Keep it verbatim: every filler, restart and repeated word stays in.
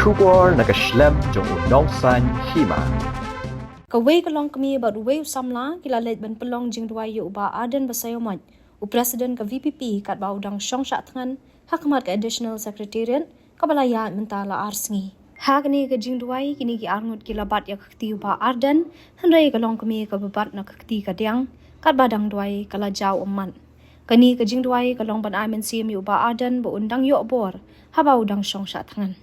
Khubor na ka shlem jong u Nongsaiñ Hima. Kawei ka longkmie bad uwei u samla ki la leit ban pynlong jingduwai ïa u Bah Ardent Basaiawmoit, u President ka V P P, katba u dang shong shah thngan ha khmat ka Additional Secretariat, kaba la ïaid mynta la ar sngi. Ha kane ka jingduwai, kine ki arngut ki la bat ïa ka kti u Bah Ardent, hynrei ka longkmie kaba bat na ka kti ka diang, katba dang duwai ka la jaw ummat. Kane ka jingduwai ka long ban ai mynsiem ïa u Bah Ardent ba un dang ïoh bor haba u dang shong shah thngan.